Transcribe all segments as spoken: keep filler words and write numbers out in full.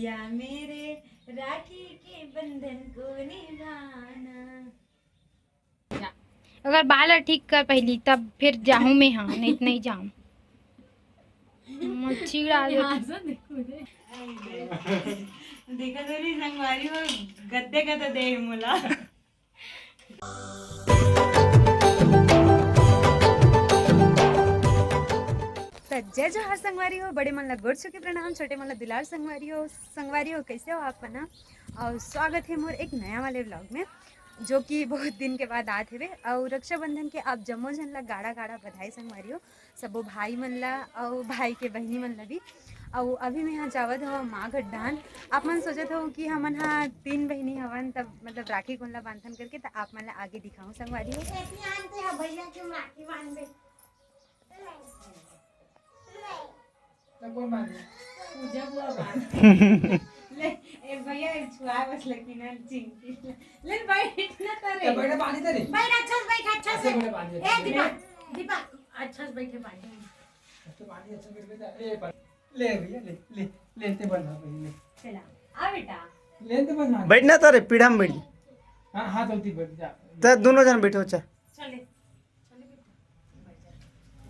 या मेरे राखी के बंधन को निभाना। अगर बाल ठीक कर पहली, तब फिर जाहूँ मैं, हाँ, नहीं तो नहीं जाऊँ। मच्छी उड़ा दे। देखा तो नहीं संगवारी हो, गद्दे गद्दा दे मोला। त जय जोहार संगवारी हो, बड़े मन ला गोड़ छू के प्रणाम, छोटे मन ला दुलार संगवारी हो। संगवारी हो, कैसे हो आप मन? और स्वागत है मोर एक नया वाले व्लॉग में, जो कि बहुत दिन के बाद आत हेवे। और रक्षाबंधन के आप जम्मो झन ला गाड़ा गाड़ा बधाई संगवारी हो, सबो भाई मन ला और भाई के बहिनी मन ला भी। और अभी मैं यहाँ जावत हव माँ घर डाहन। आप मन सोचत हो कि हमन हा तीन बहिनी हवन, तब मतलब राखी कोन ला बांधन करके, त आप मन ला आगे दिखाऊं संगवारी हो। ऐसी आंटी है भैया के राखी बांध दे। तो कौन बांधे? पूजा बुआ बांध। ले, ए भैया, एक छुआ बस लेकिन ना चिंकी। ले बैठ ना तारे। तो बैठे बांधी तेरे। बैठ अच्छा से बैठ, अच्छा से। अच्छा बैठे बांधी। ए दीपा, दीपा, अच्छा से बैठे बांधी। तो बांधी अच्छा करके जा। ले पर, ले भैया, ले, ले, ले ते बंधा पहले, ले। चला, आ बेटा। ले ते बंधा। बैठना तारे, पीढ़ा में बैठ। हाँ, हाथ होती बैठ जा। तो दोनों जन बैठो, अच्छा। चले।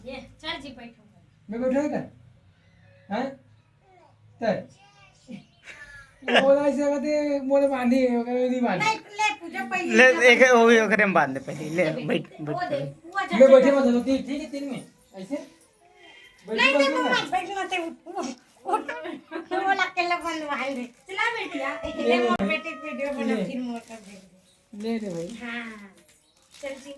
ये, चल जी, बैठो। मैं बैठो इधर। हैं? तर। वो बोला ऐसे कहते, मोरे बांधी, ओकरे नहीं बांधी। नहीं, ले, पूजा पहले ले, पूजा एक, पहले। वो भी ओकरे में बांध दे पहले। ले, ले, बैठ, वो बैठ। दे, वो अच्छा मैं बैठे से मत होती, ठीक है, तीन में। ऐसे? बैठे नहीं, मत नहीं, होती ना। मम्मा, बैठ मत, उठ, उठ, उठ। वो ला के ला बंद वाले। चला बेटिया, ले, ले, मोर ले। बेटी वीडियो बना, ले। फिर मोर कर दे। ले रे भाई। हाँ। चल जी।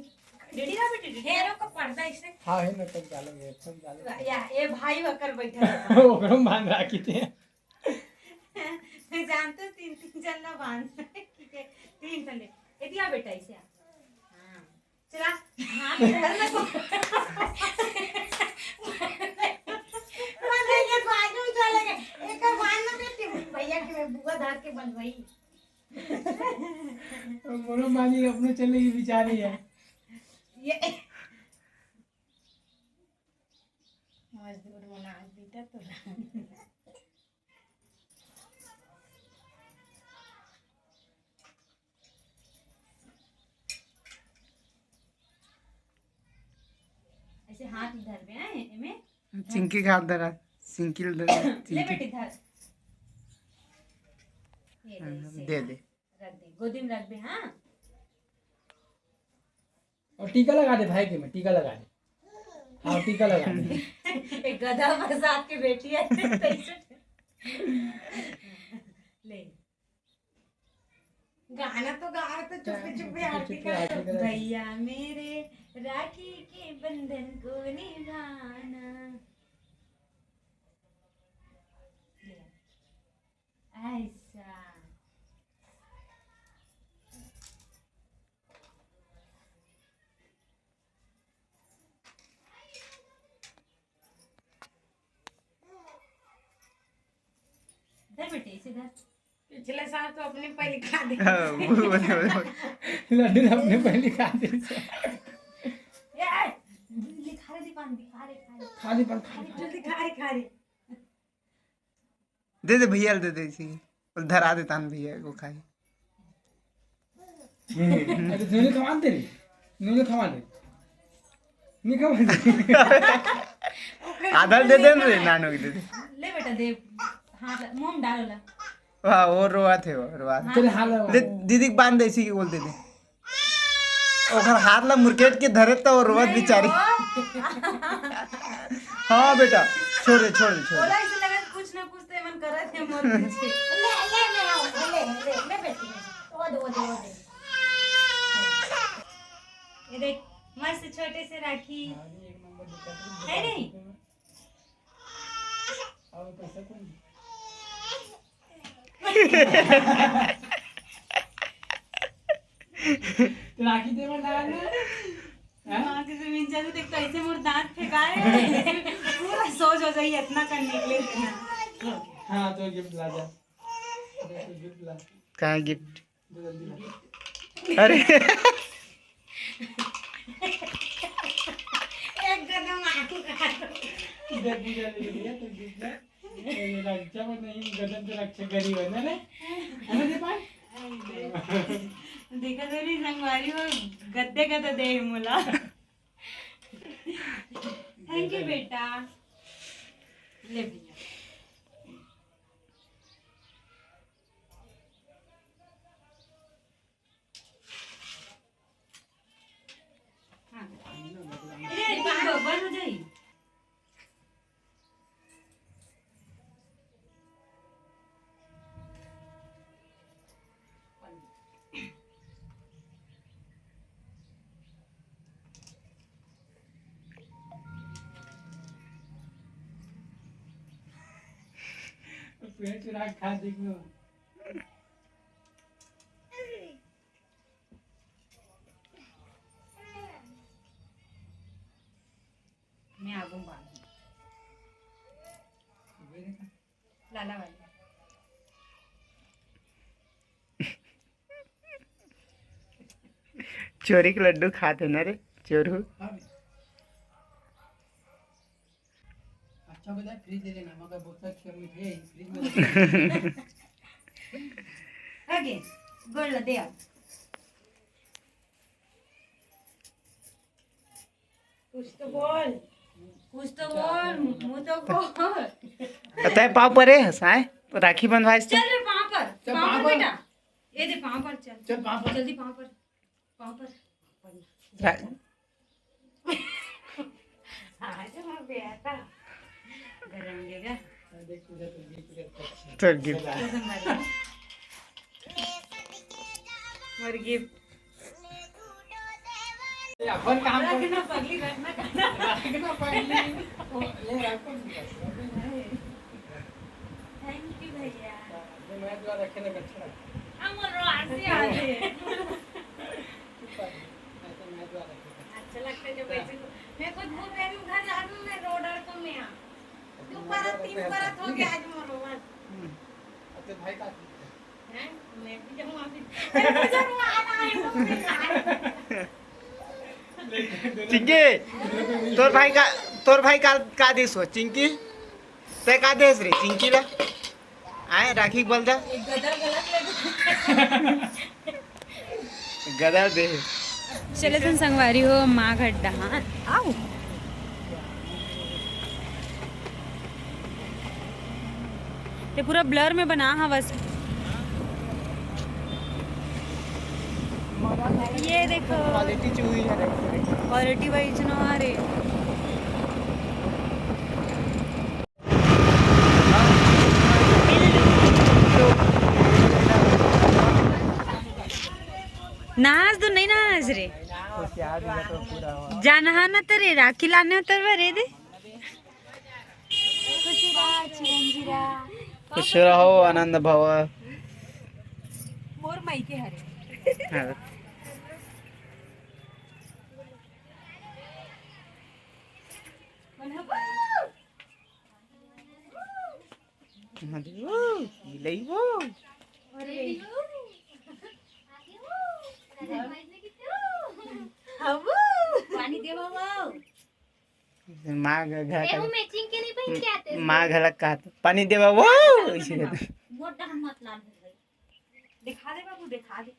डीडी ना बेटी, डीडी। हेरो का पर्दा ऐसे। हाँ, हे मेकअप डालो, ये सब डालो। या, ये भाई वकर बैठा है। ओकरो में बांध राखी थे। मैं जानते हो तीन, तीन जन ना बांध। ठीक है, तीन ठंडे। ए दिया बेटा इसे। हाँ। चला। हाँ, घर में को-, बांध दे, ये बाजू में चले गए। एक बांध ना देती हूँ। भैया के मैं बुआ धार के बंधवाई। मोरो मालिक अपने चले की बिचारी है। ये मजदूर बना बेटा तोरा। ऐसे हाथ धरबे, हैं, एमे? चिंकी के हाथ धरा, चिंकी ल धरा, ले चिंकी। बेटी, धर। ये ले, हाँ, ऐसे दे दे। रख दे, गोदी में रख दे, हाँ? और टीका लगा दे भाई के में, टीका लगा दे। हाँ, टीका लगा दे। एक गधा प्रसाद के बेटी है, तैसे। ले। गाना तो गाओ, तो चुप्पे चुप्पे आरती चुप्पे करो। आरती करो। भैया मेरे राखी के बंधन को निभाना। ऐसा। इधर बेटे, इसे इधर। पिछले साल तो अपने पहले खा दे। हाँ, वो, वो, वो, वो। लड्डू ने अपने पहले खा दे। ये, ए, दिखा रहे, दिखा रहे, दिखा रहे, खा रहे। खा दे, पर खा दे। जल्दी खा रहे, खा रहे। दे दे भैया, दे दे इसी। बोल, धरा दे तान भैया को खाई। अरे, नूने खवा दे रे। नूने खवा दे। नहीं खवा दे। आधा दे दे ना रे, नानो की दे दे। ले बेटा, दे। हाथ ल-, मुंह में डालो ला। वाह, वो रोआ थे, वो रोआ थे। हाँ। तेरे हाथ लगा। दे, दीदी को बांध दे, इसी की बोल दे दे। ओकर हाथ ला मुरकेट के धरे त वो रोवत नहीं बेचारी। हो। हाँ बेटा, छोड़ दे, छोड़ दे, छोड़ दे। बोला इसे लगा कुछ ना कुछ तो एमन करत हे मोर पीछे। ले, ले, मैं आऊँ, ले, ले, ले, बेटी, ले। वो दे, वो दे, वो दे। ये देख, मस्त छोटे से राखी। है नहीं? राखी दे बना ना। हाँ? माँ के जमीन जाके देख, कैसे मोर दांत फेंकाए। पूरा सोच हो जाई, इतना कर निकले थे ना। हाँ, तो गिफ्ट ला जा। गिफ्ट ला। कहाँ गिफ्ट? अरे। एक कदम आगे। इधर पूजा ले लिया, तो गिफ्ट ला। रक्षा बंधन, गदन तो रक्षा करी बंधन है। है ना दीपा? देखा तो नहीं, संगवारी हो, गद्दे गद्दे दे मोला। थैंक यू बेटा। ले भैया। हाँ। ए, बंद हो, बंद हो जाई। पेट चुरा खा देख लो। मैं आगू बांध। लाला वाली। चोरी के लड्डू खात है ना रे, चोरू। हाँ बे। अच्छा बता, फ्रिज ले लेना, मगर बोतल के मिठाई फ्रिज में रख। आगे, गोड़ ला दे आप। कुछ तो बोल, कुछ तो बोल, मुंह तो खोल। तय पाँव परे हस, आय? राखी बंधवाइस तो। चल रे, पाँव पर, चल, पाँव पर पाँव पर। बेटा। ये दे, पाँव पर चल। चल, पाँव पर। जल्दी पाँव पर, पाँव पर। रा- आज हम बेटा गरम गेगा। चल गिफ्ट। और गिफ्ट। अपन काम कर। रखना पगली, रखना। रखना पगली। ले, रखो। थैंक यू भैया। ये मैं द्वारा रखे ना, अच्छा लगा। हम लोग आरती आ गए। चुप कर। ऐसे मैं द्वारा रखे। अच्छा लगता है जब ऐसे को। मैं खुद वो पहनूं, घर जाती हूँ, मैं रोड और को मैं आ। दो परत, तीन परत हो गया आज मोरो बस। हम्म। अब तो भाई का हैं? मैं भी जाऊँ अभी। अरे, मुझे वो आना है, वो भी आना है। चिंकी, तोर भाई का, तोर भाई का, का दिस हो, चिंकी? तय का देस रे, चिंकी ला? आय, राखी के बल दा। गदर दे। चले तुम संगवारी हो, माँ घर डहान। आओ। ये पूरा ब्लर में बना हवस। ये देखो। क्वालिटी चुई है, देखो। क्वालिटी वाइज नो आ रे। नाच तो नहीं नाच रे। जानहा न तरे राखी लाने उतरवा रे दे। खुशी रहा, चिरंजी रहा। खुश रहो, आनंद भव। मोर मायके हरे। हाँ। मधु, मिलई वो। पानी देवा वो। माँ घ-, घर ए, का वो मैचिंग के नहीं पहन के आते हैं। माँ घलक का हाथ, "पानी देवा वो।" ऐसे कहते। मोटा हम मत लान हो भाई। दिखा दे बाबू, दिखा दे।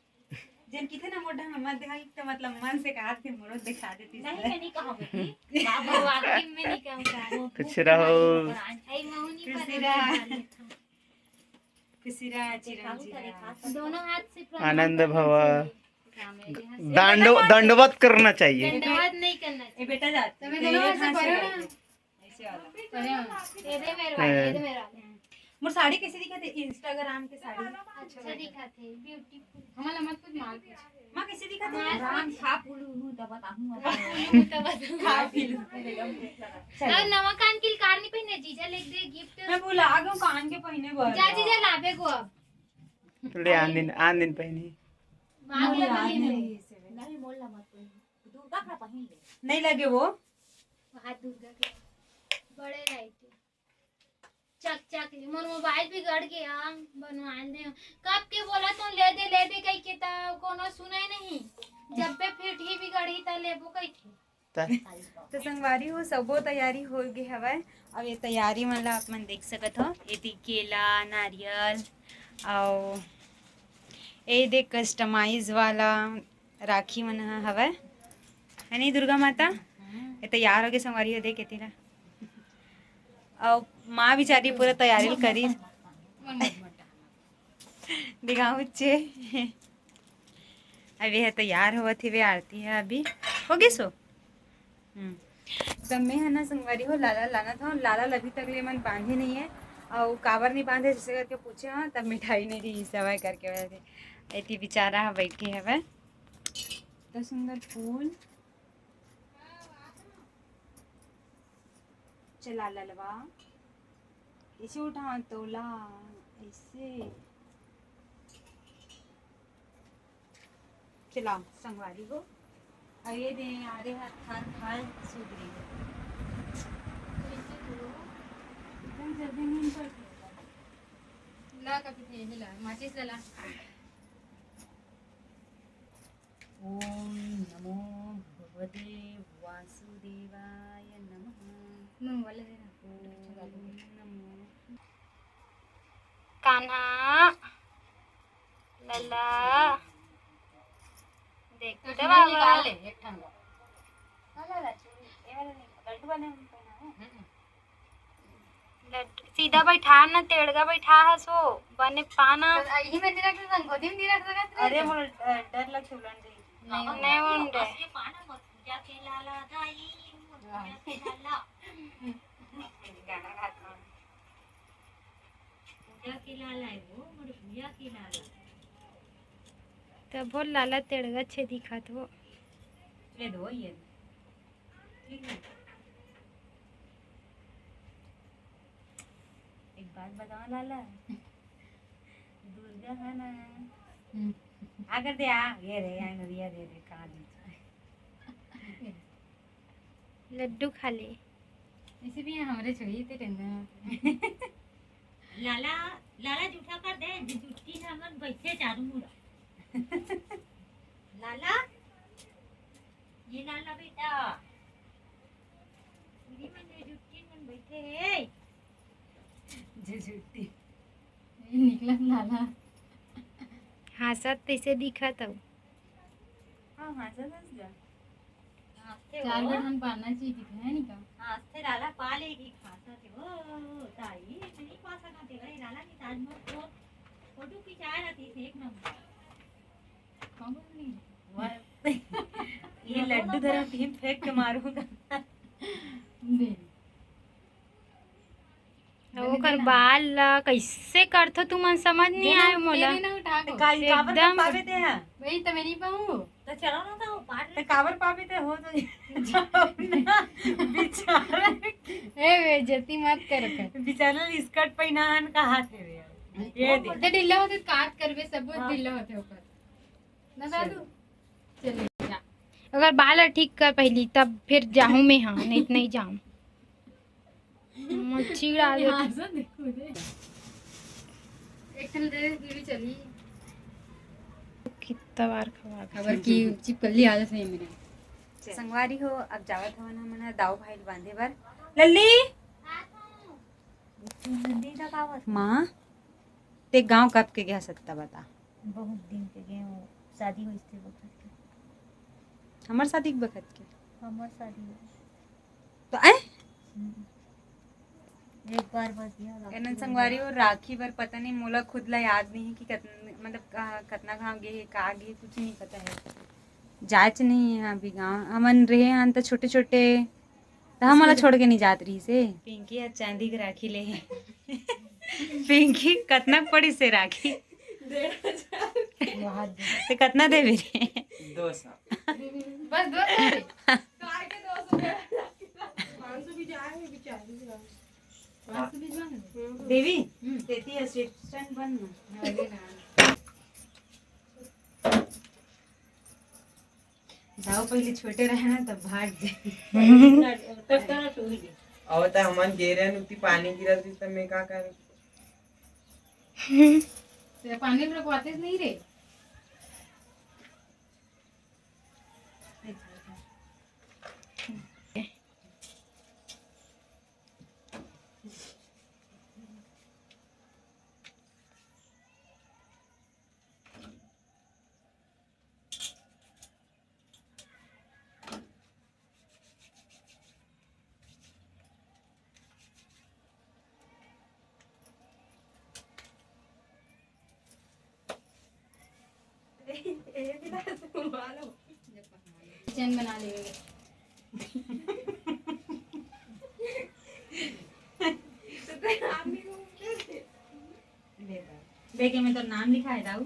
जेन किथे ना मोटा में मत दिखाई, तो मतलब मन से कहा थे, मोरो दिखा देती नहीं, से। मैं नहीं कहूँ बेटी। बाबू, वाकई में नहीं कहूँ का। खुश रहो। आई मौनी पर खुशी रहा। खुशी रहा, चिरंजी रहा। दोनों हाथ से प्रणाम आनंद करना भवा। चाहिए। हाँ, मैं यहाँ से दंड-, दंडवत करना चाहिए। दंडवत नहीं करना चाहिए। ए बेटा जा, तो मैं दोनों हाथ से पकड़। ऐसे वाला। अरे हाँ। ये दे मेरे वाले, ये दे मेरे वाले। मोर साड़ी कैसे दिखा थे? Instagram के साड़ी। अच्छा दिखा थे, beautiful। हमारा मत कुछ माल पूछ। माँ कैसे दिखा थे? राम खा पुलू हूँ तब बताऊँ। खा पुलू तब बताऊँ। खा पुलू। चल। और नवा कान की कार नहीं पहने, जीजा लेके दे गिफ्ट। मैं भुला गई हूँ कान के पहने बर। जा जीजा लाबे को अब। ले आन दिन, आन दिन पहनी। माँ के पहने। नहीं, मोल ला मत पहनी। दुर्गा का पहन ले। नहीं लगे वो। हाथ दुर्गा के बड़े लाइट। चक चक ले, मोर मोबाइल बिगड़ गया, बनवा दे। कब के बोला तू ले दे, ले दे कह के, ता कोनो सुने नहीं। जब पे फिर ही बिगड़ी ता लेबो कह के। सकता है। तो संगवारी हो, सबो तैयारी हो गे हवय। अब ये तैयारी मन ला आप मन देख सकत हो, एती केला, नारियल, अउ ये दे कस्टमाइज वाला राखी मन ह हवय, है नहीं दुर्गा माता? ये तैयार हो गे संगवारी हो, देख एती ला। अउ माँ बेचारी पूरा तैयारी ल करी। दिखाऊं चे। अब ये तैयार होवत हे, वे आरती है अभी। हो गे सो? हम्म। तब मैं है ना संगवारी हो लाला लाना था, लाला ल अभी तक ले मन बांधे नहीं है। अउ काबर नहीं बांधे जैसे करके पूछे, हाँ, तब मिठाई नहीं दी सवाई करके वजह से। एती बेचारा ह बैठे हवय। तो सुंदर फूल। चला ललवा, इसे उठा तोला, ऐसे। चला संगवारी हो। अउ ये दे, आधे हाथ खार खार सूख रही है। एकदम जल्दी नींद पड़ गई। ला कभी थे, ये ला, माचिस ला, ला। ओम नमो भगवते वासुदेवाय नमः। नमो वाला है ना? ओम नमो। कान्हा, लल्ला, देख तो तो इसमें बाबा। निकाल ले एक ठन ला। हाँ, ला, ला, तू ये वाला नहीं, लड्डू वाले हम पहना है। हम्म। लड्डू, सीधा बैठा ना, तेड़गा बैठा हस वो, बने पाना। तो यही में नहीं रख सकते, गोदी में नहीं रख सकते। अरे, मोर, अ, डर लग छुलन दे। नहीं, नहीं उंडे। तभो लाला तेड़गा छे दिखत हो। ये दो, ये दो। ठीक है। एक बात बताओ लाला, दुर्गा है ना, हम्म। आकर दे आ, ये रे, ये रे, ये रे, कहाँ दी? लड्डू खा ले। इसे भी हमरे छोड़ी ते टेंगन। लाला, लाला जूठा कर दे, जु-, जुट्टी हमन बैठे चारू मुड़ा। लाला, ये लाला बेटा। इही मन ये जुट्टी मन बैठे हे। जे जुट्टी। ये निकलत लाला। हाँसत तैसे दिखत हव। हाँ, हाँसत हस गा। हाँसथे चार हो। गो ठन पाना चाहिए दिखे, है नी का? हाँसथे लाला पा लेगी, हाँसथे हो, ताई, इतनी पा सकते भाई, लाला की ताजमहल को फोटो खिंचाए रहती थे, एक नंबर। कौन बोल रही है? वाह। ये लड्डू धरा तीन फेंक के मारूंगा। दे। ओकर बाल ला कइसे करथो तुमन, समझ नहीं आए मोला। तेरे ना उठा को। का-, काबर एकदम। पावे ते हा? वही तो मेरी बहू। तो चलो ना, तो पार ते काबर पावे ते हो तो। बेचारा। ए, बेइज्जती मत कर कर। बेचारा ला स्कर्ट पहनान का हाथ है रे। ये दे। ते ढीला होते काट करबे, सब हाँ। ढीला होते ओकर। ना दादू? चले जा। अगर बाल ठीक कर पहली, तब फिर जाहूँ मैं, हाँ, नहीं तो नहीं जाऊँ। मच्छी उड़ा दे। हाँ, सब देखो रे। एक ठन दे, बीड़ी चली। कितना बार खवा खबर की चिपकली आदत है मेरे। संगवारी हो, अब जावत हवन हमन ह दाऊ भाई ल बांधे बर। लल्ली! माँ, ते गांव कब के गया सत्ता बता? बहुत दिन के गए हो, शादी होइस ते बखत के। हमर शादी के बखत के? हमर शादी होइस। तो ए? हम्म। एक बार बस गया राखी एनन बंधे। संगवारी और राखी बर पता नहीं, मोला खुद ला याद नहीं कि कत-, मतलब, कहाँ, कतना गांव गे हे, का गे हे, कुछ नहीं पता है। जायच नहीं है अभी गांव। हमन रहे हन त छोटे छोटे, त हमन ला छोड़ के नहीं जात रहिस हे। पिंकी ह चांदी के राखी ले हे। पिंकी, कतना के पड़िस हे राखी? डेढ़ हजार। ते कतना देबे रे? दो सौ। बस दो सौ रे। काय के दो सौ दे? पाँच सौ भी जाए, भी चालीस हजार। पाँच सौ भी जाए। देवी, हम्म। तेती assistant बन ना। अरे ना। दाऊ पहले छोटे रहे ना, तब भाग जाए। अउ त हमन गे रहेन, उती पानी गिरत रहिस, त मैं का करूं? तेरा पानी में रखवाते नहीं रे। किचन बना लेंगे। बेगे में तो नाम लिखा है दाऊ।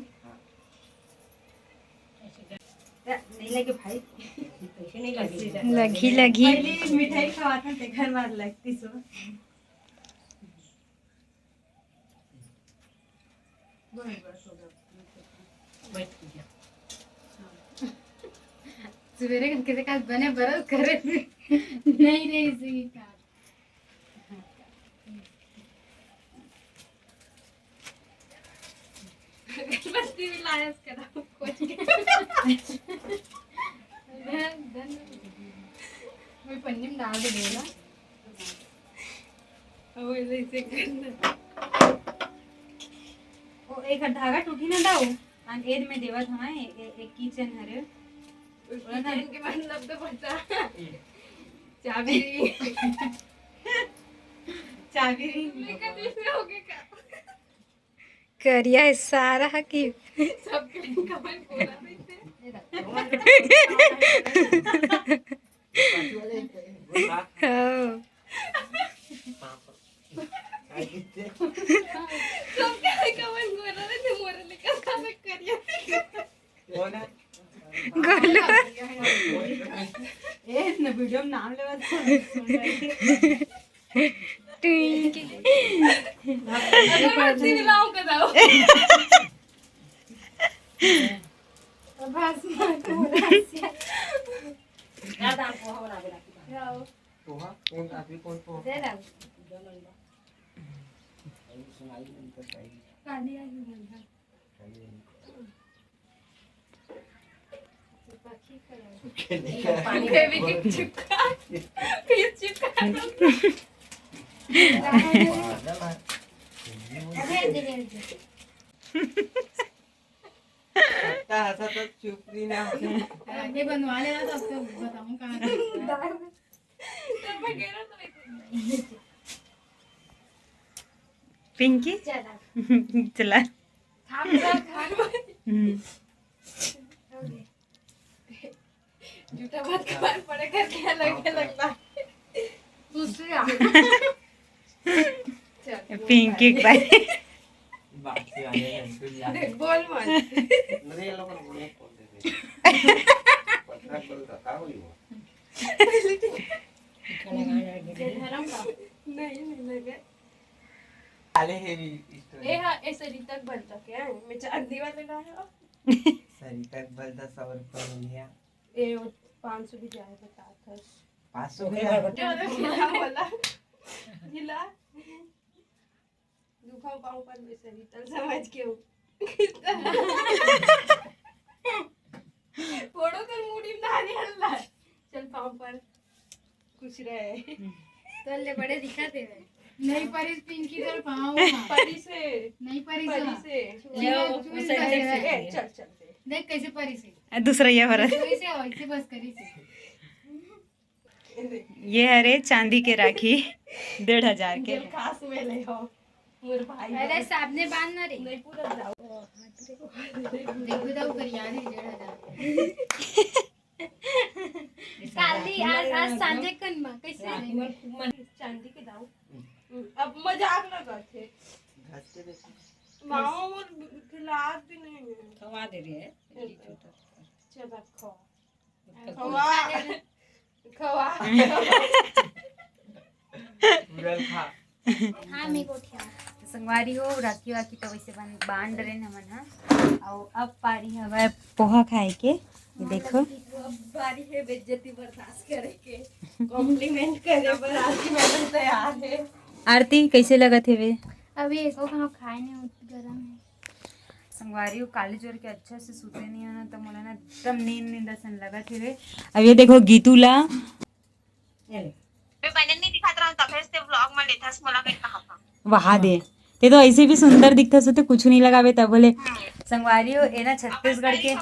नहीं लगे भाई, पैसे नहीं लगे। लगी, लगी। पहली मिठाई खवाता ते घर बार लगती सो। सुबेरे के किसी का बने बरस करे नहीं रही सी का। अगरबत्ती भी लायस करा खोज के। मैं पन्नी में डाल दे बोला। अब ऐसे करना। ओ, एक धागा टूटी ना दाऊ। अन एद में देवत हवं, ए, ए, एक किचन हरे। किचन के मतलब तो पता। चाबी। चाबी। लेकर दूसरे हो गए का? करिया है सारा की। सबके कमर पूरा रहते। हाँ। सबके कमर पूरा रहते, मोरे लेकर सब करिया। गोलू। ए, न वीडियो में नाम लेवा तो सुन रही। ट्विंकी। अगरबत्ती दिलाओ के दाऊ। बस, मार को बोला। दादा, पोहा बना के रखी। लाओ। पोहा? कौन, अभी कौन पोहा? दे दाऊ। काली आई है। बेबी की चिपका, फिर चिपका। हंसता हंसता तो चुप भी ना हो। आगे बनवा लेना तो आपको बताऊं कहाँ। पिंकी। चला। चला। हम्म। जूता बात कबार पड़े करके अलग अलग बात। दूसरी आ। चल, पिंकी एक बार। बात से आने हैं, तू जा। देख, बोल मत। मेरे ये लोग बोले कौन दे दे। पटना बोल का, का हुई वो? नहीं, नहीं लगे। अरे, हेवी स्टोरी। ए, हाँ, ए, सरिता के बलता के, हैं? मैं चांदी वाले लाया। सरिता के बलता सौ रुपया मिलिया। ए, वो पाँच सौ भी जाए बता था। पाँच सौ भी जाए? बोला, जिला। दुखा पाऊँ पर मैं सरिता समझ के हूँ। फोड़ो कर मुड़ी में नारियल ला। चल पाँव पर। खुश रहे। तोर ले बड़े दिखत हे। नहीं परिस पिंकी तोर पाँव। परिस हे। नहीं परिस परी हे। से। चूल, ले आओ, चूल उसे परी से। ए, चल, चल, चल। देख कैसे परिस हे। आ, दूसरा ये वाला। कैसे हो, ऐसे बस करी से। ये हरे चांदी के राखी, डेढ़ हजार के। जेल खास में ले हो। मोर भाई अरे, सामने बांध ना रे। नहीं पूरा जाओ। देखो तो ऊपर यार है डेढ़ हजार। काली आज, आज सांझे कन मा कैसे? चांदी के दाऊ। अब मजाक ना करते। घस के देखो। मामा मोर खिलाफ भी नहीं है। खवा दे रहे हैं। चल, अब खवा। खवा। खवा। पूरा खा। हाँ, मैं गोठिया। संगवारी हो, राखी वाखी तो वैसे बन-, बांध डरे न हमन ह। अउ अब पारी हवय पोहा खाए के। ये देखो। अब बारी है बेइज्जती बर्दाश्त करे के, compliment करे बर आरती मैडम तैयार है। आरती, कैसे लगत हेवे? अभी एको घाव खाए नहीं, गरम है। संगवारी हो, काली जोर के अच्छा से सुते नहीं हो ना, तो मोला ना एकदम नींद नींद असन लगत हेवे। अब ये देखो गीतू ला। मैं बने नहीं दिखात रहूं, तभे से vlog में लेथस मोला कहीं कहां पर। वहा दे, ते तो ऐसे भी सुंदर दिखथस, ते कुछ नहीं लगावे तब बोले। संगवारी हो, ए ना छत्तीसगढ़ के,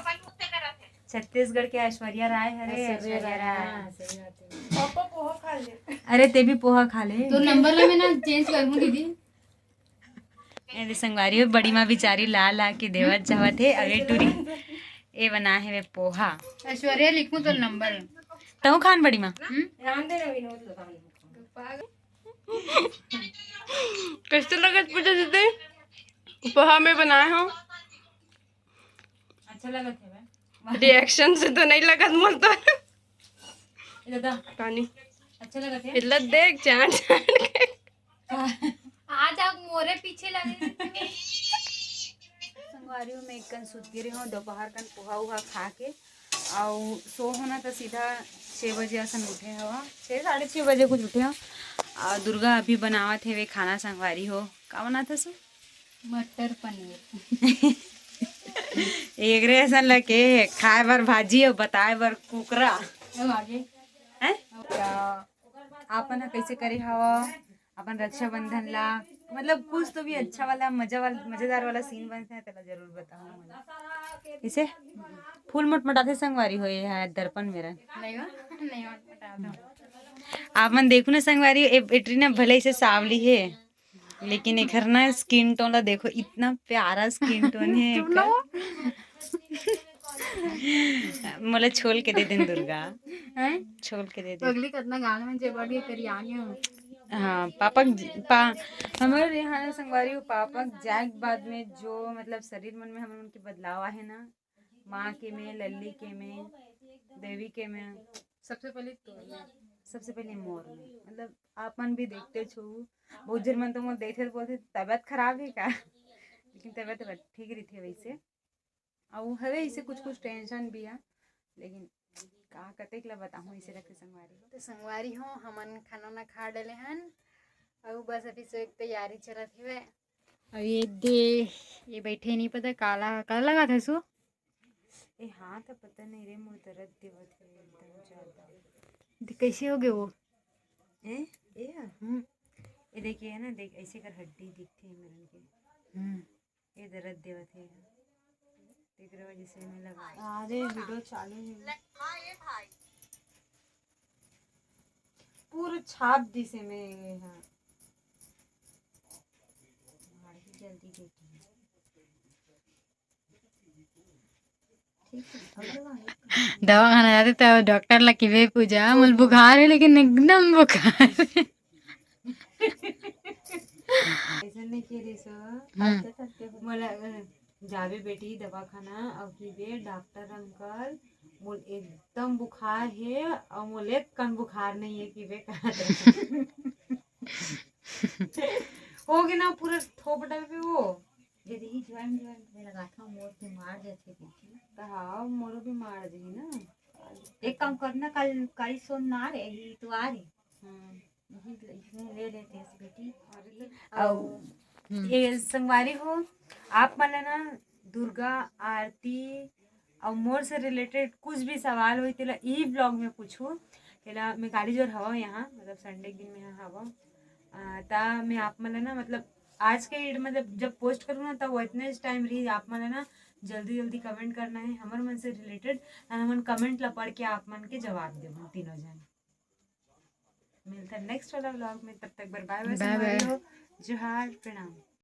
छत्तीसगढ़ के ऐश्वर्या राय हरे, ऐश्वर्या राय। हाँ, सही बात है। पापा पोहा खा ले। अरे ते भी पोहा खा ले। तो नंबर ला मैं ना change करूँ दीदी। ए दे संगवारी हो, बड़ी माँ बिचारी ला ला के देवत जावत हे। अबे टूरी, ए बनाए हवे पोहा। ऐश्वर्या लिखूं तो नंबर। तहूं खान बड़ी माँ। हम्म? कैसे लगत पूजा दीदी? पोहा मैं बनाए हूँ। अच्छा लगत है बे। रिएक्शन से तो नहीं लगत मोर तो। ये दादा, पानी। अच्छा लगत है। इल्ला देख चाट चाट के। आज आप मोरे पीछे लगे। संगवारी हो, मैं एक कन सुत गे रहे हूँ दोपहर कन पोहा उहा खा के। अउ सो होना तो सीधा छः बजे असन उठे हवा, छः, साढ़े छः बजे कुछ उठे हवा। अउ दुर्गा अभी बनावत हेवे खाना। संगवारी हो, का बनात हसु? मटर पनीर। एकरे असन ल के खाए बर भाजी अउ बताए बर कुकरा। अब आगे। हैं? का आपन ह कैसे करे हवा अपन रक्षाबंधन ला? मतलब कुछ तो भी अच्छा वाला, मजा वाला, मजेदार वाला सीन बनथे, तेला जरूर बताओ मोला। इसे फूल मटमटाथे संगवारी हो, ये है दर्पण मेरा। नहीं हो, नहीं हो, बता दो। आप मन देखो ना संगवारी, ए बेटरी ना भले इसे सावली है, लेकिन एकर ना स्किन टोन ला देखो, इतना प्यारा स्किन टोन है एकर। मोला छोल के दे देन दुर्गा। हैं? छोल के दे दे। पगली कतना गाल में जेबड़ के करियानी हो। हाँ, पापा क ज-, पा-, हमर यहाँ ना संगवारी हो, पापा के जाए के बाद में जो मतलब शरीर मन में हमर मन के बदलाव आहे ना, माँ के में, लल्ली के में, देवी के में, सबसे पहले तो सबसे पहले मोर में। मतलब आप मन भी देखते छो, बहुत झन मन तो मोर देखे बोलते तबियत खराब है का, लेकिन तबियत ठीक रहिथे वैसे। अउ हवे इसे कुछ कुछ टेंशन भी है, लेकिन का कतेक ला बताहूँ इसे रखे संगवारी हो। तो संगवारी हो, हमन खाना ना खा डले हन, अउ बस अभी सोए के तैयारी चलत हवे। अउ ये दे, ये बैठे नहीं पता काला, काला लगा था सो। ए हाँ, तो पता नहीं रे, मोर दर्द देवत है एकदम ज्यादा। दे, कैसे हो गए वो? ए, ए, हम्म। ये देखिए ना, देख ऐसे कर हड्डी दिखते हैं मेरे के। हम्म। ये दर्द देवत है, तेकरे वजह से मैं लगा। अरे वीडियो चालू है। पूरा छाप दिसे में ये है। जल्दी देखिए। ठीक है, अब लगा है। दवाखाना जाते तो डॉक्टर ला किबे पूजा, मोल बुखार है, लेकिन एकदम बुखार है। ऐसा नहीं के रही सो। हम्म। मोला, अ, जाबे बेटी दवाखाना, अउ किबे डॉक्टर अंकल, मोल एकदम बुखार है, अउ मोल एक कन बुखार नहीं है, किबे कहत रहे। हो गए ना पूरा थोप डलबे वो। दीदी ही ज्वाइन, ज्वाइन में लगाता हूँ, मोर के मार जाते बेटी। तो हाँ, मोरो भी मार जाही ना। एक काम करना, कल, कल सोमवार है, ये इतवार है। हम्म। यही, इसमें ले लेते हैं बेटी। अउ, हम्म। ये संगवारी हो, आप मन ला ना दुर्गा आरती अउ मोर से रिलेटेड कुछ भी सवाल होई, तेला ई ब्लॉग में पूछू। तेला मैं काली जोर हवा यहाँ, मतलब संडे के दिन में यहाँ हवा। आ, ता मैं आप मन ला ना, मतलब आज के, मतलब जब पोस्ट करूँ ना, तब उतने टाइम रही, आप मन ला ना जल्दी जल्दी कमेंट करना है हमर मन से रिलेटेड, और हमन कमेंट ला पढ़ के आप मन के जवाब देबो तीनों जन। मिलता है नेक्स्ट वाला ब्लॉग में, तब तक बर बाय बाय बाय बाय। संगवारी हो, जोहार, प्रणाम।